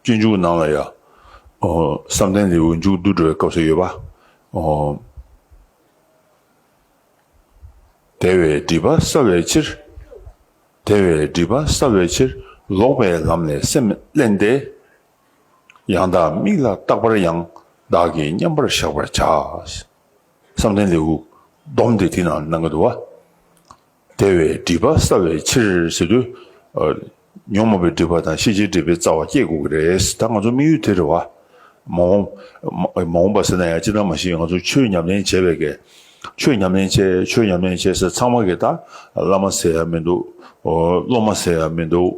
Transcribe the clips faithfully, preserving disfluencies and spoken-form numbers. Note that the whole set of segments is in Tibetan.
སྤྱོད་འཇུག་ནང་ལ་ཡང་། ཨོ། བསམ་གཏན་ལེའུ་མཇུག་བསྡུ་འགྲོ་བའི་སྐབས་སུ་ཡོད་པ། ཨོ། དེ་བས་སྒྲིབ་པ་བསལ་བའི་ཕྱིར། དེ་བས་སྒྲིབ་པ་བསལ་བའི་ཕྱིར། ལོག་པའི་ལམ་ལས་སེམས་བསླན་ཏེ། ཡང་དག་མིག་ལ་རྟག་པར་ཡང་། བདག་གིས་མཉམ་པར་བཞག་པར་བྱ། བསམ་གཏན་ལེའུ་སྡོམ་དེ་དེ་ནང་གནང་གི་འདུག་བ། དེ་བས་སྒྲིབ་པ་བསལ་བའི་ཕྱིར་ཟེར་དུས། ཨ། ཉོན་མོངས་པའི་སྒྲིབ་པ་དང་ཤེས་བྱའི་སྒྲིབ་པའི་རྩ་བ་བཅད་དགོས་ཀྱི་རེད། ད་ང་ཚོ་དམིགས་ཡུལ་དེ་རེད་བ། མ་འོངས་མ་མ་འོངས་པ་ཟེར་ན་ཡང་ཅི་ལྟར་མ་ཤེས། ང་ཚོ་ཆོས་ཉམས་ལེན་བྱས་པའི་གི། ཆོས་ཉམས་ལེན་བྱས། ཆོས་ཉམས་ལེན་བྱས་ཟེར་ཚང་མ་གི་ད་བླ་མ་ཟེར་ཡ་མི་འདུག། ཨོ། སློབ་མ་ཟེར་ཡ་མི་འདུག།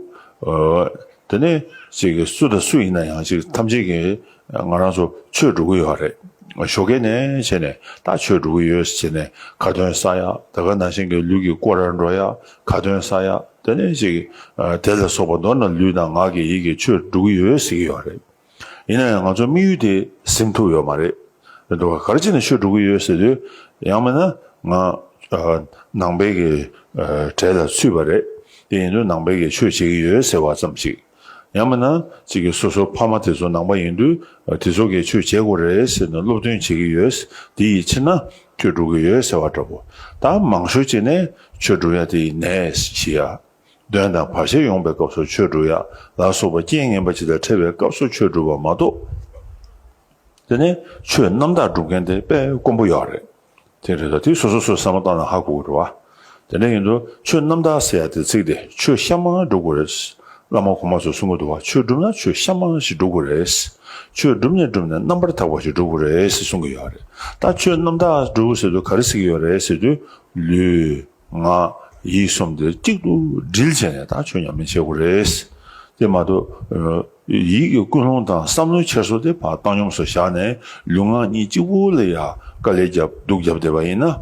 ཨོ། དེ་ནས་ཅིག་གི་སུ་དང་སུ་ཡིན་ན་ཡང་ཅིག་ཐམས་ཅད་ཀྱིས་ང་རང་ཚོ་ཆོས་སྒྲུབ་ཀྱི་ཡོད་རེད། ཞོགས་ཀས་ནས་བྱས་ནས་ད་ཆོས་སྒྲུབ་ཀྱི་ཡོད་ཟེར་བྱས་ནས་ཁ་ཏོན་ཟ་ཡ། ད་ག་ནང་བཞིན་གྱི་ལུས་ཀྱི་སྐོར་ར་འགྲོ་ཡ། ཁ་ཏོན་ཟ་ཡ། དེ་ནས་ཅིག་ཨ། དེ་ལ་སོགས་པ་མདོར་ན་ལུས་དང་ངག་གི་ཡིད་ཀྱི་ཆོས་སྒྲུབ་ཀྱི་ཡོད་ཟེར་གྱི་ཡོད་རེད། ཡིན་ན་ཡང་ང་ཚོ་དམིགས་ཡུལ་དེ་ཟིན་ཐུབ་ཡོད་མ་རེད། རེད་འདུག་ག་ག་རེ་བྱས་ནས་ཆོས་སྒྲུབ་ཀྱི་ཡོད་ཟེར་དུས། ཡང་མིན་ན་ང་། ཨ། ནང་པའི་གི། ཨ། གྲལ་ལ་ཚུད་པ་རེད། དེ་ཡིན་དུས་ནང་པའི་གི་ཆོས་བྱེད་ཀྱི་ཡོད་ཟེར་བ་ཙམ་ཞིག། ཡང་མིན་ན་ཅིག་གི་སོ་སོ་ཕ་མ་དེ་ཚོ་ནང་པ་ཡིན་དུས། ཨ། དེ་ཚོ་གི་ཆོས་བྱེད་དགོས་རེད་ཟེར་ནས་སློབ་སྟོན་བྱེད་ཀྱི་ཡོད། དེ་ཡི་ཕྱིར་ན་ཆོས་སྒྲུབ་ཀྱི་ཡོད་ཟེར་བ་འདྲ་པོ། ད་མང་ཤོས་ཅིག་ནས་ཆོས་སྒྲུབ་ཡ་དེ་ཡི་ནས་ཞེས་ཡ། གདོན་དང་བར་ཆད་ཡོང་པའི་སྐབས་སུ་ཆོས་སྒྲུབ་ཡ་ལ་སོགས་པ་རྐྱེན་ངན་པ་ཅིག་དང་འཕྲད་པའི་སྐབས་སུ་ཆོས་སྒྲུབ་པ་མ་གཏོགས། དེ་ནས་ཆོས་རྣམ་དག་སྒྲུབ་མཁན་དེ་དཔེ་དཀོན་པོ་ཡོད་རེད། དེ་རེད། ད་དེ་སོ་སོ་སོས་བསམ་བློ་བཏང་ན་ཧ་གོ་གི་རེད་བ། དེ་འདྲ་ཡིན་དུས་ཆོས་རྣམ་དག་ཟེར་ཡ་དེ་ཚིག་དེ་ཆོས་གཤའ་མ་སྒྲུབ་དགོས་རེད། བླ་མ་གོང་མ་ཚོས་གསུང་གི་འདུག་བ། ཆོས་སྒྲུབ་ན་ཆོས་གཤའ་མ་ཞིག་སྒྲུབ་དགོས་རེད། ཆོས་སྒྲུབ་ནས་སྒྲུབ་ནས་རྣམ་པར་དག་པ་ཞིག་སྒྲུབ་དགོས་རེད་ཟེར་གསུང་གི་ཡོད་རེད། ད་ཆོས་རྣམ་དག་སྒྲུབ་ཟེར་དུས་ག་རེ་ཟེར་གྱི་ཡོད་རེད་ཟེར་དུས། ལུས། ངག། ཡིད་གསུམ་དེ་གཅིག་ཏུ་དྲིལ་བྱས་ནས་ད་ཆོས་ཉམས་ལེན་བྱེད་དགོས་རེད། དེ་མ་གཏོགས། ཨ། ཡིད་ཀྱི་ཀུན་སློང་དང་བསམ་བློའི་འཁྱེར་སོ་དེ་ཕར་བཏང་སྙོམས་སུ་བཞག་ནས་ལུས་ངག་གཉིས་གཅིག་པུ་ལ་ཡ་དཀའ་ལས་བརྒྱབ་སྡུག་བརྒྱབ་བསྡད་པ་ཡིན་ན།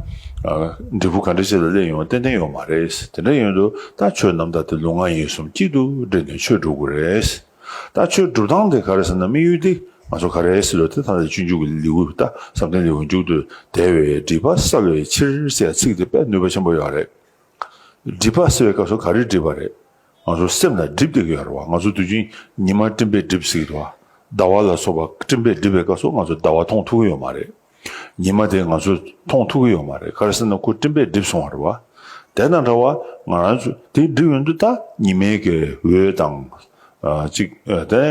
ཨ། འབྲས་བུ་ག་འདྲ་ཞིག་ལ་སླེབས་ཡོང་བ་ཏན་ཏན་ཡོད་མ་རེད། དེ་འདྲ་ཡིན་དུས་ད་ཆོས་རྣམ་དག་དེ་ལུས་ངག་ཡིད་གསུམ་གཅིག་ཏུ་དྲིལ་ནས་ཆོས་སྒྲུབ་དགོས་རེད། ད་ཆོས་སྒྲུབ་སྟངས་དེ་ག་རེ་ཟེར་ན། དམིགས་ཡུལ་དེ་ང་ཚོ་ག་རེ་ཟེར་ལོ། དེ་ད་ལྟ་སྤྱོད་འཇུག་གི་ལེའུ། ད་བསམ་གཏན་ལེའུ་མཇུག་ཏུ་དེ་བས་སྒྲིབ་པ་བསལ་བའི་ཕྱིར་ཟེར་ཚིག་དེ་དཔེ་ནུས་པ་ཆེན་པོ་ཡོད་རེད། སྒྲིབ་པ་ཟེར་བའི་སྐབས་སུ་ག་རེ་སྒྲིབ་པ་རེད། ང་ཚོ་སེམས་ལ་སྒྲིབ་བསྡད་ཀྱི་ཡོད་རེད་བ། ང་ཚོ་དུས་རྒྱུན་ཉི་མ་སྤྲིན་པས་སྒྲིབ་ཟེར་གྱི་འདུག་བ། ཟླ་བ་ལ་སོགས་པ་སྤྲིན་པས་སྒྲིབ་པའི་སྐབས་སུ་ང་ཚོ་ཟླ་བ་མཐོང་ཐུབ་ཀྱི་ཡོད་མ་རེད། ཉི་མ་དེ་ང་ཚོས་མཐོང་ཐུབ་ཀྱི་ཡོད་མ་རེད། ག་རེ་ཟེར་ན་ཁོ་སྤྲིན་པས་སྒྲིབ་སོང་བ་རེད་བ། དེ་དང་འདྲ་བ་ང་རང་ཚོ་དེ་སྒྲིབ་ཡོང་དུས་ད་ཉི་མའི་གི་འོད་དང་། ཨ། གཅིག་ཨ། དེ།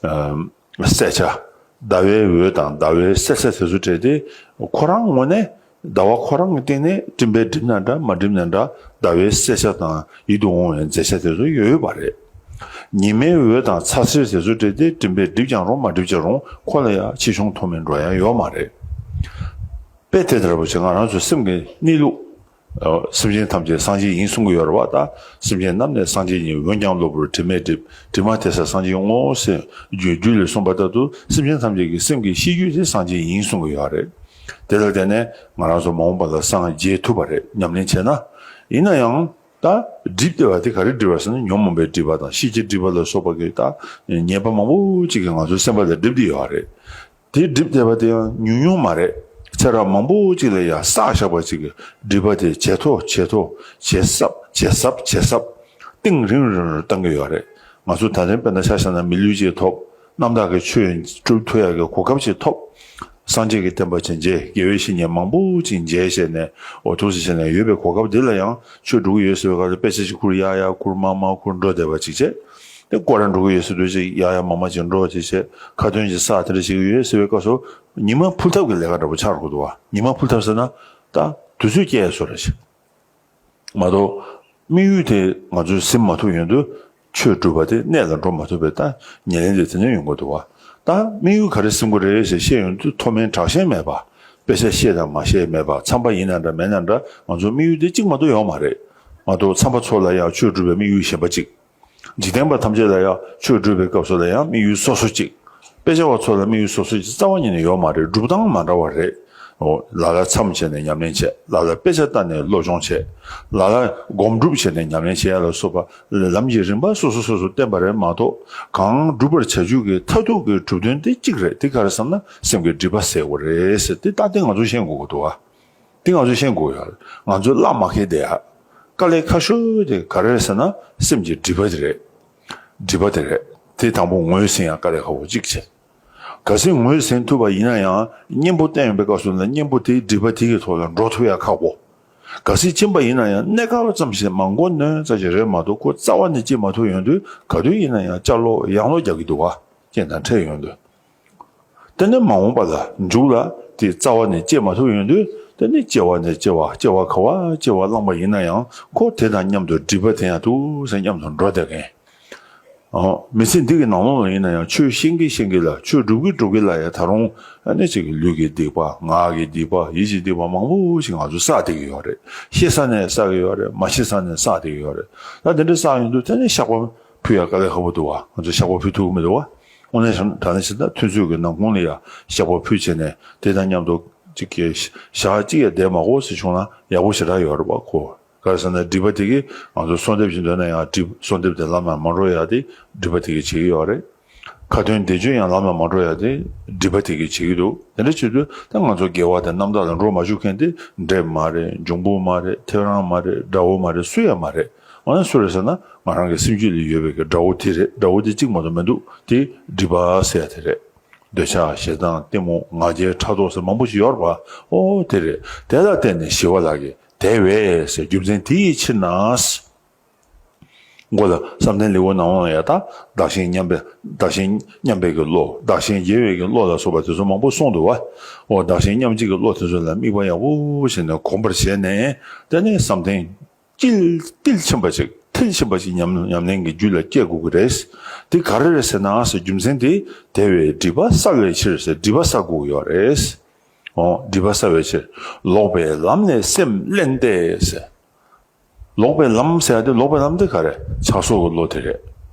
ཨ། གསལ་ཆ། ཟླ་བའི་འོད་དང་ཟླ་བའི་གསལ་ཆ་དེ་ཚོ་སྤྲད་དེ་ཁོ་རང་ངོས་ནས། ཟླ་བ་ཁོ་རང་གི་སྟེང་ནས་སྤྲིན་པས་སྒྲིབ་ན་འདྲ་མ་སྒྲིབ་ན་འདྲ། ཟླ་བའི་གསལ་ཆ་དང་ཡིད་དུ་འོང་བའི་མཛེས་ཆ་དེ་ཚོ་ཡོད་པ་རེད། ཉི་མའི་འོད་དང་ཚ་ཟེར་དེ་ཚོ་སྤྲད་དེ་སྤྲིན་པས་སྒྲིབ་ཀྱང་རུང་མ་སྒྲིབ་ཀྱང་རུང་། ཁོ་ལ་ཡང་ཆེ་ཆུང་མཐོ་དམན་འགྲོ་ཡ་ཡོད་མ་རེད། དཔེ་དེ་ལྟ་བུ་ཞིག་ང་རང་ཚོའི་སེམས་ཀྱི་གནས་ལུགས། ཨ། སེམས་ཅན་ཐམས་ཅད་སངས་རྒྱས་ཡིན་གསུང་གི་ཡོད་རེད་བ། ད་སེམས་ཅན་རྣམས་ནི་སངས་རྒྱས་ཡིན། འོན་ཀྱང་གློ་བུར་དྲི་མས་སྒྲིབ། དྲི་མ་དེ་བསལ་སངས་རྒྱས་ངོ་། ཟེར་རྒྱུད་རྒྱུད་ལས་གསུངས་པ་ལྟར་དུ་སེམས་ཅན་ཐམས་ཅད་ཀྱི་སེམས་ཀྱི་ཤེས་རྒྱུད་དེ་སངས་རྒྱས་ཡིན་གསུང་གི་ཡོད་རེད། དེ་ལ་བརྟེན་ནས་ང་རང་ཚོ་མ་འོངས་པ་ལ་སངས་རྒྱས་ཐུབ་པ་རེད། ཉམས་ལེན་བྱས་ན། ཡིན་ན་ཡང་ད་སྒྲིབ་བསྡད་པ་དེ་ག་རེ་སྒྲིབ་པ་ཟེར་ན། ཉོན་མོངས་པའི་སྒྲིབ་པ་དང་ཤེས་བྱའི་སྒྲིབ་པ་ལ་སོགས་པ་གི་ད་ཉེས་པ་མང་པོ་ཅིག་གིས་ང་ཚོའི་སེམས་པ་ལ་སྒྲིབ་བསྡད་ཡོད་རེད། དེ་སྒྲིབ་བསྡད་པ་དེ་ཡང་ཉུང་ཉུང་མ་རེད། ཚེ་རབས་མང་པོ་ཅིག་ལ་ཡང་བསགས་བཞག་པ་ཅིག་གི་སྒྲིབ་པ་དེ་ཇེ་མཐོ་ཇེ་མཐོ་ཇེ་ཟབ་ཇེ་ཟབ་ཇེ་ཟབ། གཏིང་རིང་རིང་རུ་བཏང་གི་ཡོད་རེད། ང་ཚོ་ད་ལན་དཔེར་ན་ཆ་བཞག་ན་མི་ལུས་ཅིག་ཐོབ། རྣམ་དག་གི་ཆོས་སྒྲུབ་ཐུབ་ཡག་གི་གོ་སྐབས་ཅིག་ཐོབ། སངས་རྒྱས་ཀྱི་བསྟན་པ་ཅིག་མཇལ། དགེ་བའི་བཤེས་གཉེན་མང་པོ་ཅིག་མཇལ་བྱས་ནས། འོ་ཐུགས་སུ་བྱས་ནས་ཡོད་པའི་གོ་སྐབས་འདི་ལ་ཡང་ཆོས་སྒྲུབ་ཀྱི་ཡོད་ཟེར་བའི་སྐབས་ལ་དཔེ་ཆ་ཅིག་ཁུར་ཡར་ཡར་ཁུར་མར་མར་ཁུར་འགྲོ་བསྡད་པ་ཅིག་བྱས། དེ་སྐོར་ར་འགྲོ་གི་ཡོད་ཟེར་དུས་ཅིག་ཡར་ཡར་མར་མར་ཅིག་འགྲོ་ཅིག་བྱས། ཁ་ཏོན་ཅིག་ཟ། དེ་འདྲ་བྱེད་ཀྱི་ཡོད་ཟེར་བའི་སྐབས་སུ་ཉི་མ་འཕུར་ཐབས་ཀྱི་ལས་ཀ་འདྲ་པོ་ཆགས་འགྲོ་གི་འདུག་བ། ཉི་མ་འཕུར་ཐབས་ཟེར་ན་ད་དུས་ཚོད་སྐྱེལ་ཡ་བཟོ་འདྲ་ཞིག་མ་གཏོགས། དམིགས་ཡུལ་དེ་ང་ཚོས་ཟིན་མ་ཐུབ་ཡོང་དུས་ཆོས་སྒྲུབ་པ་དེ་གནད་ལ་འགྲོ་མ་ཐུབ་པའི་ད་ཉེར་ལེན་དེ་དེ་ནས་ཡོང་གི་འདུག་བ། ད་དམིགས་ཡུལ་ག་རེ་ཟིན་དགོས་རེད་ཟེར་བཤད་ཡོང་དུས་མཐོ་དམན་དྲག་ཞན་མེད་པ། དཔེ་ཆ་ཤེས་དང་མ་ཤེས་མེད་པ། འཚམས་པ་ཡིན་ན་འདྲ་མེད་ན་འདྲ། ང་ཚོ་དམིགས་ཡུལ་དེ་གཅིག་མ་གཏོགས་ཡོད་མ་རེད། མ་གཏོགས་འཚམས་པ་ཚོ་ལ་ཡང་ཆོས་སྒྲུབ་པའི་དམིགས་ཡུལ་གཞན་པ་གཅིག། འཇིག་རྟེན་པ་ཐམས་ཅད་ལ་ཡང་ཆོས་སྒྲུབ་པའི་སྐབས་སུ་ལ་ཡང་དམིགས་ཡུལ་སོ་སོ་གཅིག། དཔེ་ཆ་བ་ཚོ་ལ་དམིགས་ཡུལ་སོ་སོ་གཅིག་རྩ་བ་ཉིད་ནས་ཡོད་མ་རེད། སྒྲུབ་སྟངས་མ་འདྲ་བ་རེད། འོ། ལ་ལ་མཚམས་བྱས་ནས་ཉམས་ལེན་བྱས། ལ་ལ་དཔེ་ཆ་ལྟ་ནས་བློ་སྦྱོང་བྱས། ལ་ལ་སྒོམ་སྒྲུབ་བྱས་ནས་ཉམས་ལེན་བྱེད་ཡ་ལ་སོགས་པ་ལམ་གྱི་རིམ་པ་སོ་སོ་སོ་སོ་བསྟན་པ་རེད་མ་གཏོགས། གང་སྒྲུབ་པར་བྱ་རྒྱུ་གི་མཐར་ཐུག་གི་གྲུབ་དོན་དེ་གཅིག་རེད། དེ་ག་རེ་བསམ་ན་སེམས་ཀྱི་སྒྲིབ་པ་སེལ་དགོས་རེད་ཟེར། དེ་ལྟ་སྟེ་ང་ཚོས་ཤེས་དགོས་ཀྱི་འདུག་ཨ། དེ་ང་ཚོས་ཤེས་དགོས་ཡོད། ང་ཚོས་བླ་མ་མཁས་བསྡད་ཡ། དཀའ་ལས་ཁག་ཤོས་དེ་ག་རེ་རེད་ཟེར་ན་སེམས་ཀྱི་སྒྲིབ་པ་དེ་རེད། སྒྲིབ་པ་དེ་རེད། དེ་དང་པོ་ངོས་ཟིན་ཡང་དཀའ་ལས་ཁག་པོ་གཅིག་བྱས། གལ་སྲིད་ངོས་ཟིན་ཐུབ་པ་ཡིན་ན་ཡང་གཉེན་པོ་བསྟེན་ཡོང་པའི་སྐབས་སུ་ལ་གཉེན་པོ་དེའི་སྒྲིབ་པ་དེ་གི་ཐོག་ལ་འགྲོ་ཐུབ་ཡ་ཁག་པོ། གལ་སྲིད་གཅིན་པ་ཡིན་ན་ཡང་གནས་སྐབས་ཙམ་ཞིག་མ་མགོ་ནོན་ཙམ་ཞིག་རེད་མ་གཏོགས་ཁོ་རྩ་བ་ནས་གཅིན་མ་ཐུབ་ཡོང་དུས་ག་དུས་ཡིན་ན་ཡང་ལྕགས་ལོག་ཡང་ལོག་རྒྱག་གི་འདུག་བ། གཅིན་དང་འཕྲད་ཡོང་དུས། དེ་ནས་མ་འོངས་པ་ལ་མཇུག་ལ་དེ་རྩ་བ་ནས་གཅིན་མ་ཐུབ་ཡོང་དུས་དེ་ནས་གཅིན་པ་ནས་གཅིན་པ་གཅིན་པ་ག་བ་གཅིན་པ་བླངས་པ་ཡིན་ན་ཡང་ཁོ་དེ་དང་མཉམ་དུ་སྒྲིབ་པ་དེ་ཡང་དུ་ཟེར་མཉམ་དུ་འགྲོ་བསྡད་མཁན། ཨོ། མི་ཚེ་འདི་གི་ནང་ལོགས་ལ་ཡིན་ན་ཡང་ཆོས་ཤེས་ཀྱི་ཤེས་ཀྱི་ལ་ཆོས་སྒྲུབ་ཀྱི་སྒྲུབ་ཀྱི་ལ་ཡང་ད་རུང་ཨ་ནི་ཅིག་གི་ལུས་ཀྱི་སྡིག་པ་ངག་གི་སྡིག་པ་ཡིད་ཀྱི་སྡིག་པ་མང་པོ་ཞིག་ང་ཚོ་བསགས་བསྡད་ཀྱི་ཡོད་རེད། ཤེས་ས་ནས་བསགས་ཀྱི་ཡོད་རེད། མ་ཤེས་ས་ནས་བསགས་བསྡད་ཀྱི་ཡོད་རེད། ད་དེ་འདྲ་བསགས་ཡོང་དུས་དེ་ནས་བཤགས་པ་ཕུལ་ཡ་དཀའ་ལས་ཁག་པོ་འདུག་བ། ང་ཚོ་བཤགས་པ་ཕུལ་ཐུབ་ཀྱི་མི་འདུག་བ། དངོས་གནས་བྱས་ན་ད་ནི་ཇི་ལྟར་ཐུན་ཚོད་ཀྱི་ནང་ཁོངས་ལ་ཡང་བཤགས་པ་ཕུལ་བྱས་ནས་དེ་དང་མཉམ་དུ་ཅིག་གི་ཞག་གཅིག་ཡང་བསྡད་མ་དགོས་ཟེར་བྱུང་ན་ཡག་པོ་ཞེ་དྲག་ཡོད་རེད་པ་ཁོ། ག་རེ་ཟེར་ན་སྒྲིབ་པ་དེ་གིས་ང་ཚོ་གསོལ་འདེབས་ཅིག་འདོན་ན་ཡང་སྒྲིབ་གསོལ་འདེབས་དེ་ལམ་ལ་མ་འགྲོ་ཡ་དེ་སྒྲིབ་པ་དེ་གིས་བྱེད་ཀྱི་ཡོད་རེད། ཁ་ཏོན་བཟླས་བརྗོད་ཡང་ལམ་ལ་མ་འགྲོ་ཡ་དེ་སྒྲིབ་པ་དེ་གིས་བྱེད་ཀྱི་འདུག་དེ་འདྲ་བྱེད་དུས་ད་ང་ཚོ་དགེ་བ་དེ་རྣམ་དག་ལ་འགྲོ་མ་བཅུག་མཁན་དེ་འདྲེ་མ་རེད། འབྱུང་པོ་མ་རེད། ཐེའུ་རང་མ་རེད། དགྲ་བོ་མ་རེད། སུ་ཡང་མ་རེད། འོ་ན་སུ་རེད་ཟེར་ན་ང་རང་གི་སེམས་རྒྱུད་ལ་ཡོད་པའི་གི་དགྲ་བོ་དེ་རེད། དགྲ་བོ་དེ་གཅིག་མ་གཏོགས་མི་འདུག་དེ་སྒྲིབ་པ་ཟེར་ཡ་དེ་རེད། འདོད་ཆགས་ཞེ་སྡང་གཏི་མུག་ང་རྒྱལ་ཕྲག་དོག་ཟེར་མང་པོ་ཞིག་ཡོད་རེད་པ། ཨོ་དེ་རེད། དེ་ལ་བརྟེན་ནས་ཞི་བ་ལྷ་གིས་དེ་བས་ཟེར། རྒྱུ་མཚན་དེ་ཡི་ཕྱིར་ན། མགོ་ལ་བསམ་གཏན་ལེའུ་ནང་ལ་ཡ་ད་བདག་གཞན་མཉམ་པའི་བདག་གཞན་མཉམ་པའི་གི་བློ། བདག་གཞན་བརྗེ་བའི་གི་བློ་ལ་སོགས་པ་དེ་ཚོ་མང་པོ་གསུངས་འདུག་བ། ཨོ་བདག་གཞན་མཉམ་བརྗེ་གི་བློ་དེ་ཚོ་ལ་དམིགས་པ་ཡག་པོ་བྱས་ནས་གོམས་པར་བྱས་ནས་དེ་ནས་བསམ་གཏན་དཀྱིལ་དཀྱིལ་ཕྱིན་པ་ཅིག་མཐིལ་ཕྱིན་པ་ཅིག་ཉམས་ཉམས་ལེན་གྱི་རྒྱུད་ལ་སྐྱེ་དགོས་ཀྱི་རེད། དེ་ག་རེ་རེད་ཟེར་ན་ཟེར། རྒྱུ་མཚན་དེ་དེ་བས་སྒྲིབ་པ་བསལ་བའི་ཕྱིར་ཟེར། སྒྲིབ་པ་བསལ་དགོས་ཀྱི་ཡོད་རེད། ཨོ་སྒྲིབ་པ་བསལ་བའི་ཕྱིར། ལོག་པའི་ལམ་ལས་སེམས་བསླན་ཏེ་ཟེར། ལོག་པའི་ལམ་ཟེར་ཡ་དེ་ལོག་པའི་ལམ་དེ་ག་རེ་ཆགས་སོགས་ཀྱི་བློ་དེ་རེད།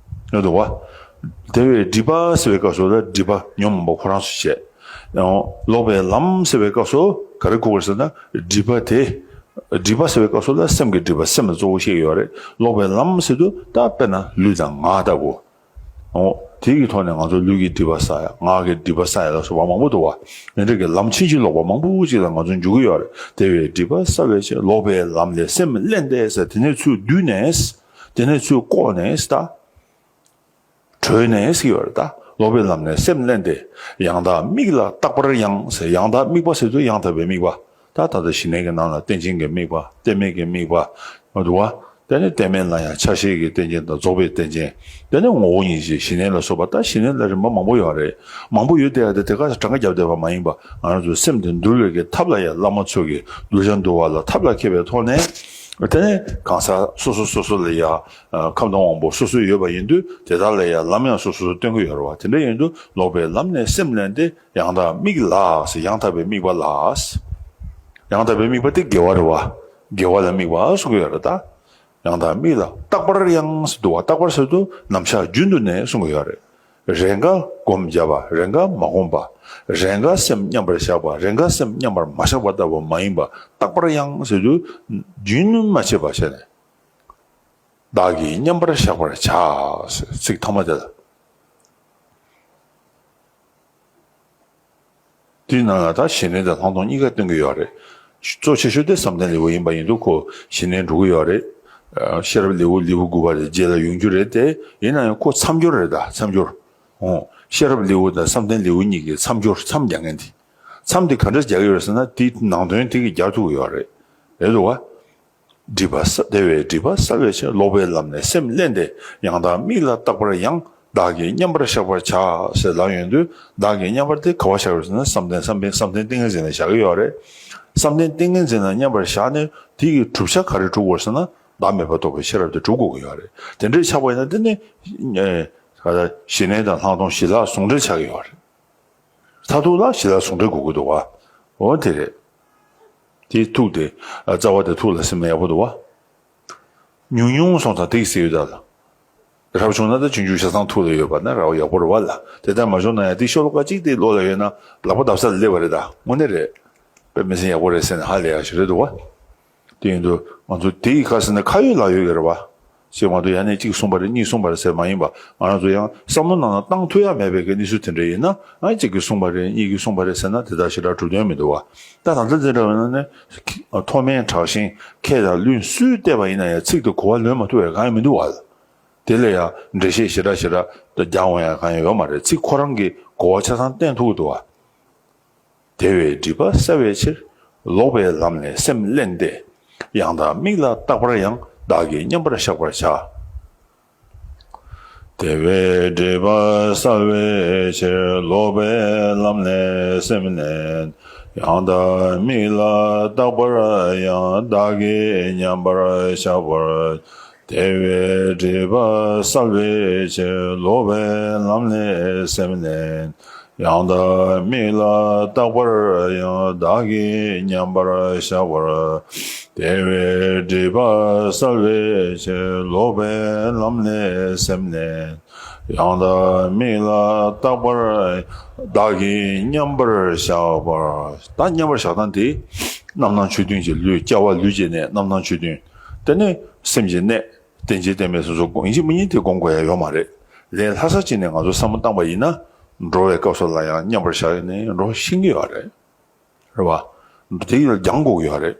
ཡོད་འདུག་བ། དེ་བས་སྒྲིབ་པ་ཟེར་བའི་སྐབས་སུ་ལ་སྒྲིབ་པ་ཉོན་མོངས་པ་ཁོ་རང་ཚོ་བྱས། ཡང་ལོག་པའི་ལམ་ཟེར་བའི་སྐབས་སུ་ག་རེ་གོ་དགོས་ཟེར་ན་སྒྲིབ་པ་དེ། སྒྲིབ་པ་ཟེར་བའི་སྐབས་སུ་ལ་སེམས་ཀྱི་སྒྲིབ་པ་སེམས་ལ་གཙོ་བོ་བཤད་ཀྱི་ཡོད་རེད། ལོག་པའི་ལམ་ཟེར་དུས་ད་དཔེར་ན་ལུས་དང་ངག་ལྟ་བུ། འོ། དེ་གི་ཐོག་ནས་ང་ཚོ་ལུས་ཀྱི་སྒྲིབ་པ་བསལ་ཡ། ངག་གི་སྒྲིབ་པ་བསལ་ཡ་ལ་སོགས་པ་མང་པོ་འདུག་བ། དེ་འདྲ་གི་ལམ་ཕྱིན་ཅི་ལོག་པ་མང་པོ་ཅིག་ལ་ང་ཚོ་འཇུག་གི་ཡོད་རེད། དེ་བས་སྒྲིབ་པ་བསལ་བའི་ཕྱིར། ལོག་པའི་ལམ་ལས་སེམས་བསླན་ཏེ་ཟེར། དེ་ནས་ཚུར་བསྡུས་ནས། དེ་ནས་ཚུར་བཀོག་ནས་ད། གྲོལ་ནས་ཟེར་གྱི་ཡོད་རེད་ད། ལོག་པའི་ལམ་ནས་སེམས་བསླན་ཏེ། ཡང་དག་དམིགས་ལ་རྟག་པར་ཡང་ཟེར། ཡང་དག་དམིགས་པ་ཟེར་དུས་ཡང་དག་པའི་དམིགས་པ། ད་ད་ལྟ་ཞི་གནས་ཀྱི་ནང་ལ་རྟེན་ཅན་གྱི་དམིགས་པ། རྟེན་མེད་ཀྱི་དམིགས་པ། འདུག་བ། དེ་ནས་རྟེན་མེད་ལ་ཡང་ཆ་ཤས་ཀྱི་རྟེན་ཅན་དང་རྫོགས་པའི་རྟེན་ཅན། དེ་ནས་ངོ་བོ་ཉིད་ཀྱི་ཞི་གནས་ལ་སོགས་པ། ད་ཞི་གནས་ལ་རིམ་པ་མང་པོ་ཡོད་རེད། མང་པོ་ཡོད་དེ་ཡང་དེ་དེ་ག་གྲངས་ཀ་བརྒྱབ་བསྡད་པ་མ་ཡིན་པ། ང་རང་ཚོའི་སེམས་དེ་འདུལ་བའི་གི་ཐབས་ལ་ཡང་བླ་མ་ཚོ་གིས་གདུལ་བྱ་འདུལ་བ་ལ་ཐབས་ལ་མཁས་པའི་ཐོག་ནས། དེ་ནས་གང་ཟག་སོ་སོ་སོ་སོ་ལ་ཡང་ཁམས་དང་དབང་པོ་སོ་སོ་ཡོད་པ་ཡིན་དུས་དེ་དག་ལ་ཡང་ལམ་ཡང་སོ་སོ་སོ་སྟོན་གྱི་ཡོད་རེད་བ། དེ་འདྲ་ཡིན་དུས་ལོག་པའི་ལམ་ནས་སེམས་བསླན་ཏེ། ཡང་དག་དམིགས་ལ་ཟེར། ཡང་དག་པའི་དམིགས་པ་ལ་ཟེར། ཡང་དག་པའི་དམིགས་པ་དེ་དགེ་བ་རེད་བ། དགེ་བ་ལ་དམིགས་པ་གསུང་གི་ཡོད་རེད་ད། ཡང་དག་དམིགས་ལ་རྟག་པར་ཡང་ཟེར་འདུག་བ། རྟག་པར་ཟེར་དུས་ནམ་ཞག་རྒྱུན་དུ་ནས་གསུང་གི་ཡོད་རེད། རེས་འགའ་སྒོམ་བརྒྱབ་པ། རེས་འགའ་མ་བསྒོམས་པ། རེས་འགའ་སེམས་མཉམ་པར་བཞག་པ། རེས་འགའ་སེམས་མཉམ་པར་མ་བཞག་པ་ལྟ་བུ་མ་ཡིན་པ། རྟག་པར་ཡང་ཟེར་དུས་རྒྱུན་མ་ཆད་པ་བྱས་ནས། བདག་གིས་མཉམ་པར་བཞག་པར་བྱ། ཚིག་ཐ་མ་དེ་ལ། དེའི་ནང་ལ་ད་ཞི་གནས་དང་ལྷག་མཐོང་གཉིས་ཀ་སྟོན་གྱི་ཡོད་རེད། གཙོ་ཆེ་ཤོས་དེ་བསམ་གཏན་ལེའུ་ཡིན་པ་ཡིན་དུས་ཁོ་ཞི་གནས་འགྲོ་གི་ཡོད་རེད། ཤེས་རབ་ལེའུ་ལེའུ་དགུ་པ་རེད། རྗེས་ལ་ཡོང་རྒྱུ་རེད་དེ། ཡིན་ན་ཡང་ཁོ་མཚམས་སྦྱོར་རེད་ད། མཚམས་སྦྱོར། འོ། ཤེས་རབ་ལེའུ་དང་བསམ་གཏན་ལེའུ་གཉིས་ཀྱི་མཚམས་སྦྱོར། མཚམས་རྒྱག་མཁན་དེ། མཚམས་དེ་ག་འདྲ་རྒྱག་གི་ཡོད་རེད་ཟེར་ན་དེའི་ནང་དོན་དེ་གིས་རྒྱག་ཐུབ་ཀྱི་ཡོད་རེད། རེད་འདུག་བ། སྒྲིབ་པ་བསལ། དེ་བས་སྒྲིབ་པ་བསལ་བའི་ཕྱིར། ལོག་པའི་ལམ་ནས་སེམས་བསླན་ཏེ། ཡང་དག་དམིགས་ལ་རྟག་པར་ཡང་། བདག་གིས་མཉམ་པར་བཞག་པར་བྱ། ཟེར་ལབ་ཡོང་དུས་བདག་གིས་མཉམ་པར་དེ་ག་བ་བཞག་ཡོད་ཟེར་ན་བསམ་གཏན་བསམ་གཏན་བསམ་གཏན་ཏིང་ངེ་འཛིན་ལ་བཞག་གི་ཡོད་རེད། བསམ་གཏན་ཏིང་ངེ་འཛིན་ལ་མཉམ་པར་བཞག་ནས་དེ་ཡི་གྲུབ་ཆ་ག་རེ་གྲུབ་དགོས་ཟེར་ན་བདག་མེད་པ་རྟོགས་པའི་ཤེས་རབ་དེ་གྲུབ་དགོས་ཀྱི་ཡོད་རེད། དེ་འདྲའི་ཆགས་པ་ཡིན་ན་དེ་ནི་ཞི་གནས་དང་ལྷག་མཐོང་ཞི་ལྷག་ཟུང་འབྲེལ་ཆགས་ཀྱི་ཡོད་རེད། མཐར་ཐུག་ལ་ཞི་ལྷག་ཟུང་འབྲེལ་དགོས་ཀྱི་འདུག་བ། འོ་དེ་རེད། དེའི་ཐུགས་དེ། རྩ་བ་དེ་ཐུགས་ལ་སིམ་ན་ཡག་པོ་འདུག་བ། ཉུང་ཉུང་སོང་ཙང་དེ་གི་ཟེར་ཡོད་ད་ལ། རབ་བྱུང་ན་ད་ཆུང་ཆུང་ཆ་ཚང་ཐུགས་ལ་ཡོད་པ་ན་རབ་ཡག་པོ་རེད་བ་ལ། དེ་ལྟར་མ་བྱུང་ན་ཡང་དེ་ཤོ་ལོ་ཀ་གཅིག་དེ་བློ་ལ་ཡོད་ན་ལག་པ་བརྡབ་ས་ལ་སླེབས་པ་རེད་ད། དངོས་གནས་རེད། དཔེ་མི་སྲིད་ཡག་པོ་རེད་ཟེར་ནས་ཧ་ལས་ཡག་ཞིག་རེད་འདུག་བ། དེ་ཡིན་དུས་ང་ཚོ་དེ་ཡི་ཁ་ཟེར་ན་ཁ་ཡོད་ལག་ཡོད་ཀྱི་རེད་བ། ཅེས་མ་གཏོགས་ཡང་ནས་གཅིག་གསུངས་པ་རེད་གཉིས་གསུངས་པ་རེད་ཟེར་མ་ཡིན་པ། ང་རང་ཚོ་ཡང་བསམ་བློ་ནང་ལ་བཏང་ཐུབ་ཡ་མེད་པའི་གི་གནས་ཚུལ་དེ་འདྲ་ཡིན་ན། ཨ་གཅིག་གིས་གསུངས་པ་རེད། གཉིས་ཀྱིས་གསུངས་པ་རེད་ཟེར་ན་དེ་དག་ཞེ་དྲག་གྲུབ་དོན་མི་འདུག་བ། ད་ད་ལྟ་དེ་འདྲ་ཡིན་ན་ནི། མཐོ་དམན་དྲག་ཞན་མཁས་དང་བླུན་སུས་བལྟས་པ་ཡིན་ན་ཡང་ཚིག་དེ་གོ་བ་ལོན་མ་ཐུབ་པའི་གང་ཡང་མི་འདུག་བ། དེ་ལ་ཡང་འགྲེལ་བཤད་ཞེ་དྲག་ཞེ་དྲག་ཏུ་རྒྱག་འོང་ཡ་གང་ཡང་ཡོད་མ་རེད། ཚིག་ཁོ་རང་གི་གོ་བ་ཆ་ཚང་བསྟན་ཐུབ་ཀྱི་འདུག་བ། དེ་བས་སྒྲིབ་པ་བསལ་བའི་ཕྱིར། ལོག་པའི་ལམ་ལས་སེམས་བླན་ཏེ། ཡང་དག་དམིགས་ལ་རྟག་པར་ཡང་། བདག་གིས་མཉམ་པར་བཞག་པར་བྱ། དེ་བས་སྒྲིབ་པ་བསལ་བའི་ཕྱིར། ལོག་པའི་ལམ་ལས་སེམས་བླན། ཡང་དག་དམིགས་ལ་རྟག་པར་ཡང་། བདག་གིས་མཉམ་པར་བཞག་པར། དེ་བས་སྒྲིབ་པ་བསལ་བའི་ཕྱིར། ལོག་པའི་ལམ་ལས་སེམས་བླན། ཡང་དག་དམིགས་ལ་རྟག་པར་ཡང་། བདག་གིས་མཉམ་པར་བཞག་པར། དེ་བས་སྒྲིབ་པ་བསལ་བའི་ཕྱིར། ལོག་པའི་ལམ་ལས་སེམས་བླན། ཡང་དག་དམིགས་ལ་རྟག་པར། བདག་གིས་མཉམ་པར་བཞག་པར། ད་མཉམ་པར་བཞག་སྟངས་དེ། རྣམ་སྣང་ཆོས་བདུན་གྱི་ལུས། སྐྱེ་བ་ལུས་ཀྱི་གནས་རྣམ་སྣང་ཆོས་བདུན། དེ་ནས་སེམས་ཀྱི་གནས། རྟེན་ཅིང་བརྟེན་པའི་སོ་སོ་སྒོམ་ཡིན་གཅིག་མིན་གཉིས་དེ་སྒོམ་དགོས་ཡ་ཡོད་མ་རེད། ལས་ལྷག་ས་གཅིག་ནས་ང་ཚོ་བསམ་བློ་བཏང་པ་ཡིན་ན། འགྲོ་བའི་སྐབས་སུ་ལ་ཡང་མཉམ་པར་བཞག་ནས་འགྲོ་ཤེས་ཀྱི་ཡོད་རེད། རེད་བ། དེ་ཡིས་སྦྱང་དགོས་ཀྱི་ཡོད་རེད།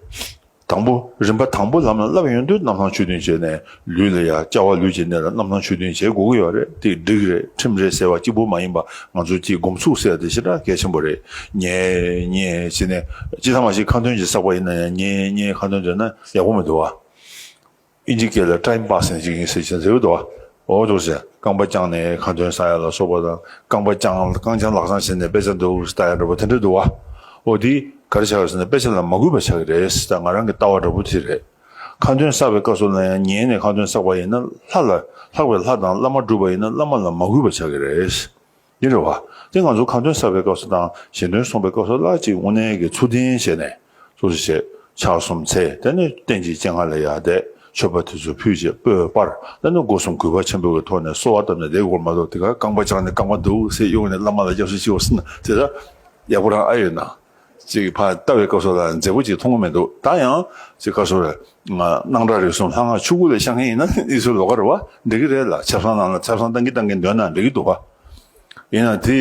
དང་པོ་རིམ་པ་དང་པོ་ལམ་ལ་བསླབ་ཡོང་དུས་རྣམ་སྣང་ཆོས་བདུན་བྱས་ནས། ལུས་ལ་ཡང་སྐྱེ་བ་ལུས་ཀྱི་གནས་ལ་རྣམ་སྣང་ཆོས་བདུན་བྱེད་དགོས་ཀྱི་ཡོད་རེད། དེ་འགྲིག་རེད། ཁྲིམས་རེད་ཟེར་བ་གཅིག་པུ་མ་ཡིན་པ། ང་ཚོ་གཅིག་སྒོམ་ཚུགས་ཟེར་བ་དེ་ཞེ་དྲག་གལ་ཆེན་པོ་རེད། ཉལ་ཉལ་བྱས་ནས་ཅི་ཐ་མ་ཞིག་ཁ་འདོན་ཅིག་བསགས་པ་ཡིན་ན་ཡང་ཉལ་ཉལ་ཁ་འདོན་བྱས་ན་ཡག་པོ་མི་འདུག་བ། ཨིན་ཇི་སྐད་ལ་time passing་ཅིག་ཡིན་ཟེར་གྱིན་ཟེར་གྱི་འདུག་བ། འོ་འདུག་ཟེར། རྐང་པ་བརྐྱངས་ནས་ཁ་འདོན་བསགས་ཡ་ལ་སོགས་པ་དང་། རྐང་པ་བརྐྱངས། རྐང་བརྐྱངས་ལག་བརྐྱངས་བྱས་ནས་དཔེ་ཆ་འདུག་ལྟ་ཡ་འདྲ་པོ་དེ་འདྲ་འདུག་བ། འོ་དེ་ག་རེ་ཆགས་ཡོད་ཟེར་ན། དཔེ་ཆ་ལ་མ་གུས་པ་ཆགས་ཀྱི་རེད་ཟེར། ད་ང་རང་གི་ལྟ་བ་འདྲ་པོ་དེ་རེད། ཁ་འདོན་བསགས་པའི་སྐབས་སུ་ལ་ཡང་ཉལ་ནས་ཁ་འདོན་བསགས་པ་ཡིན་ན། ལྷ་ལ། ལྷག་པའི་ལྷ་དང་བླ་མ་བསྒྲུབས་པ་ཡིན་ན་བླ་མ་ལ་མ་གུས་པ་ཆགས་ཀྱི་རེད། ཡིན་རེད་བ། དེ་ང་ཚོ་ཁ་འདོན་བསགས་པའི་སྐབས་སུ་དང་། ཞལ་འདོན་གསུང་བའི་སྐབས་སུ་ལ་ཅིག་དངོས་གནས་ཀྱི་ཚུལ་ལྡན་བྱས་ནས། སོ་སོ་བྱས། ཕྱག་གསུམ་འཚལ། དེ་ནས་རྟེན་ཅིང་སྤྱན་སྔ་ལ་ཡར་བསྡད། མཆོད་པ་དེ་ཚོ་ཕུལ་བྱས་སྤོས་སྤར། དེ་ནས་སྒོ་གསུམ་གུས་པ་ཆེན་པོའི་ཐོག་ནས་གསོལ་བ་བཏབ་ནས་བསྡད་དགོས་མ་གཏོགས། དེ་ག་རྐང་པ་བརྐྱངས་ནས་རྐང་པ་འདུག་ཟེར་གཡུགས་ནས་བླ་མ་ལ་སྐྱབས་སུ་མཆིའོ་ཟེར་ན་དེ་ད་ཡག་པོ་རང་ཨ་ཡོད་ན། ཅིག་ཕར་ལྟ་བའི་སྐབས་སུ་ལ་མཛེས་པོ་ཅིག་མཐོང་གི་མི་འདུག་ད་ཡང་ཅིག་སྐབས་སུ་ལ་སྣང་གྲགས་རིག་གསུམ་ལྷ་སྔགས་ཆོས་སྐུ་ལ་ཤར་མཁན་ཡིན་ན་ཨི་སུ་ལོ་ག་རེད་བ། འགྲིག་གི་རེད་ལ། ཆབ་གསང་ནང་ལ་ཆབ་གསང་བཏང་གིན་བཏང་གིན་འདོན་ན་འགྲིག་གི་འདུག་བ། ཡིན་ན་དེ་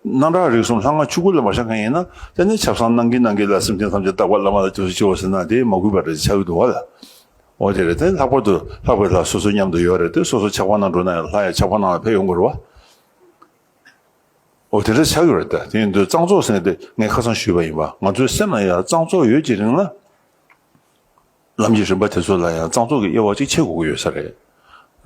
སྣང་གྲགས་རིག་གསུམ་ལྷ་སྔགས་ཆོས་སྐུ་ལ་མ་ཤར་མཁན་ཡིན་ན། དེ་ནི་ཆབ་གསང་གནང་གིན་གནང་གིན་ལ་སེམས་ཅན་ཐམས་ཅད་རྟག་པར་བླ་མ་ལ་སྐྱབས་སུ་མཆིའོ་ཟེར་ན་དེ་མ་གུས་པ་རེད་ཆགས་ཀྱི་འདུག་བ་ལ། འོ་དེ་རེད། དེ་ལྷག་པར་དུ་ལྷག་པའི་ལྷ་སོ་སོ་མཉམ་དུ་ཡོད་རེད་དེ། སོ་སོ་ཕྱག་དཔར་ནང་འགྲོ་ན་ཡང་ལྷ་ཡང་ཕྱག་དཔར་ནང་ལ་ཕེབས་ཡོང་དགོས་རེད་བ། འོ་དེ་འདྲ་ཆགས་ཀྱི་རེད་ད། དེ་ཡིན་དུས་གཙང་བཙོག་ཟེར་ནས་དེ་ངས་ཁ་སང་ཞུས་པ་ཡིན་པ། ང་ཚོའི་སེམས་ལ་ཡང་གཙང་བཙོག་ཡོད་ཀྱི་རིང་ལ། ལམ་གྱི་རིམ་པ་དེ་ཚོ་ལ་ཡང་གཙང་བཙོག་གི་དབྱེ་བ་གཅིག་ཕྱེ་དགོས་ཀྱི་ཡོད་ས་རེད།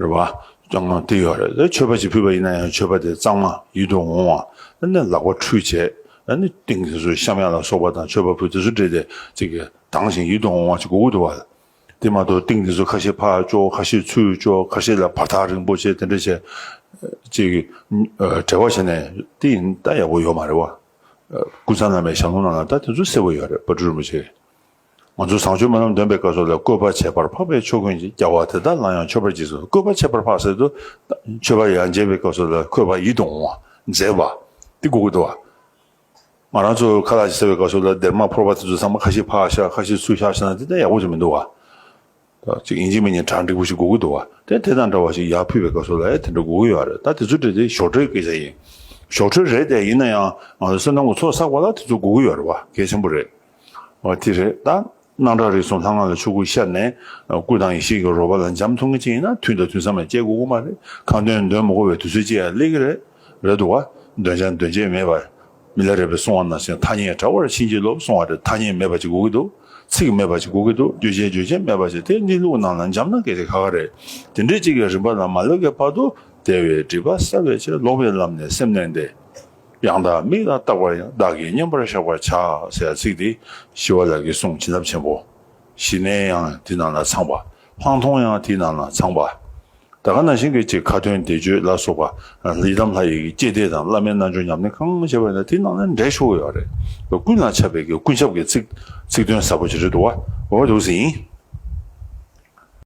རེད་བ། ཀྱང་དེ་ཡོད་རེད་དེ། མཆོད་པ་ཅིག་ཕུལ་བ་ཡིན་ན་ཡང་མཆོད་པ་དེ་གཙང་མ་ཡིད་དུ་འོང་བ། དེ་ནས་ལག་པ་ཁྲུས་བྱས། དེ་ནས་ཏིང་དེ་ཚོ་བཤམ་ཡག་ལ་སོགས་པ་དང་མཆོད་པ་ཕུལ་དེ་ཚོ་འདྲ་དེ་ཅིག་གི་དྭངས་ཤིང་ཡིད་དུ་འོང་བ་ཅིག་དགོས་ཀྱི་འདུག་བ། དེ་མ་གཏོགས་ཏིང་དེ་ཚོ་ཁ་ཤས་ཕར་བཅོ། ཁ་ཤས་ཚུར་བཅོ། ཁ་ཤས་ལ་བར་ཐག་རིང་པོ་བྱས། དེ་འདྲ་བྱས་ཅིག་གི་བྲེལ་བ་བྱས་ནས་དེ་ཡིན་ད་ཡག་པོ་ཡོད་མ་རེད་བ། ཀུན་བཟང་བླ་མའི་ཞལ་ལུང་ནང་ལ་ད་དེ་ཚོ་གསལ་པོ་ཡོད་རེད། དཔལ་སྤྲུལ་རིན་པོ་ཆེ། ང་ཚོ་བཟང་སྤྱོད་སྨོན་ལམ་འདོན་པའི་སྐབས་སུ་ལ། བཀོད་པ་ཁྱད་པར་འཕགས་པས་མཆོད་ཀུན་བྱེད། རྒྱལ་བ་དེ་དག་ལ་ཡང་མཆོད་པར་བགྱི་ཟེར། བཀོད་པ་ཁྱད་པར་འཕགས་ཟེར་དུས། མཆོད་པ་ཡར་མཇལ་བའི་སྐབས་སུ་ལ་བཀོད་པ་ཡིད་དུ་འོང་བ། མཛེས་པ། དེ་དགོས་ཀྱི་འདུག་བ། ང་རང་ཚོ་ཁ་ལག་ཅིག་ཟ་བའི་སྐབས་སུ་ལ་སྡེར་མ་ཕོར་པ་དེ་ཚོ་ཚང་མ་ཁ་ཤས་ཕར་བཞག་ཁ་ཤས་ཚུར་བཞག་བཞག་ན་དེ་ལྟ་ཡག་པོ་ཅིག་མི་འདུག་བ། ད་ཅིག་ཡིན་གཅིག་མིན་གཉིས་གྲ་འགྲིག་པོ་ཞིག་དགོས་ཀྱི་འདུག་བ། དེ་དེ་དང་འདྲ་བ་ཞིག་ཡར་ཕུལ་བའི་སྐབས་སུ་ལ་ཡང་དེ་འདྲ་དགོས་ཀྱི་ཡོད་རེད། ད་དེ་ཚོ་འདྲ་དེ་ཞོར་འཕྲོའི་སྐད་ཆ་ཡིན། ཞོར་འཕྲོ་རེད་དེ། ཡིན་ན་ཡང་ང་ཚོ་བསོད་ནམས་ཀྱི་ཚོགས་བསགས་པ་ལ་དེ་ཚོ་དགོས་ཀྱི་ཡོད་རེད་བ། གལ་ཆེན་པོ་རེད། འོ་དེ་རེད་ད། སྣང་གྲགས་རིག་གསུམ་ལྷ་སྔགས་ལ་ཆོས་སྐུ་ཤར་ནས། སྐུ་དང་ཡེ་ཤེས་ཀྱི་རོལ་པ་ལ་འབྱམས་ཐོན་མཁན་ཅིག་ཡིན་ན་དུས་དང་དུས་མཚམས་ལ་སྐྱེལ་དགོས་ཀྱི་མ་རེད། ཁ་འདོན་འདོན་མ་དགོས་པའི་དུས་ཚོད་ཅིག་ཡང་སླེབས་ཀྱི་རེད། རེད་འདུག་བ། འདོན་བྱ་འདོན་བྱེད་མེད་པ། མི་ལ་རས་པས་གསུངས་པ་ནང་བཞིན། ཐ་སྙད་བྲལ་བར་ཕྱིན་ཅི་ལོག་གསུངས་པ་རེད། ཐ་སྙད་མེད་པ་ཅིག་དགོས་ཀྱི་འདུག་ཚིག་མེད་པ་ཅིག་དགོས་ཀྱི་འདུག་བརྗོད་བྱ་རྗོད་བྱེད་མེད་པ་ཅིག་དེ་གནས་ལུགས་ནང་ལ་འབྱམས་ན་སྐད་ཆ་ཁ་ཁ་རེད། དེ་འདྲའི་ཅིག་གི་རིམ་པ་ལ་མ་སླེབས་ཀྱི་བར་དུ། དེ་བས་སྒྲིབ་པ་བསལ་བའི་ཕྱིར། ལོག་པའི་ལམ་ལས་སེམས་བླན་ཏེ། ཡང་དག་དམིགས་ལ་རྟག་པར་ཡང་། བདག་གིས་མཉམ་པར་བཞག་པར་བྱ། ཟེར་ཚིག་འདི་ཞི་བ་ལྷ་གི་གསུང་བྱིན་རླབས་ཆེན་པོ། ཞི་གནས་ཡང་དེ་ནང་ལ་ཚང་པ། ལྷག་མཐོང་ཡང་དེ་ནང་ལ་ཚང་པ། ད་ག་ནང་བཞིན་གྱི་ཅིག་ཁ་ཏོན་བཟླས་བརྗོད་ལ་སོགས་པ། ཡི་དམ་ལྷ་ཡི་གི་བསྐྱེད་བཟླས་དང་བླ་མའི་རྣལ་འབྱོར་ཉམས་ལེན་གང་བྱས་པ་ཡིན་ན་དེ་ནང་ལ་འགྲེལ་ཤོར་ཡོད་རེད། ཀུན་ལ་ཁྱབ་པའི་གི་ཀུན་ཁྱབ་ཀྱི་ཚིག་ཚིག་དོན་ཟབ་པོ་ཅིག་རེད་འདུག་བ། འོ་འདུག་སེ་ཡིན།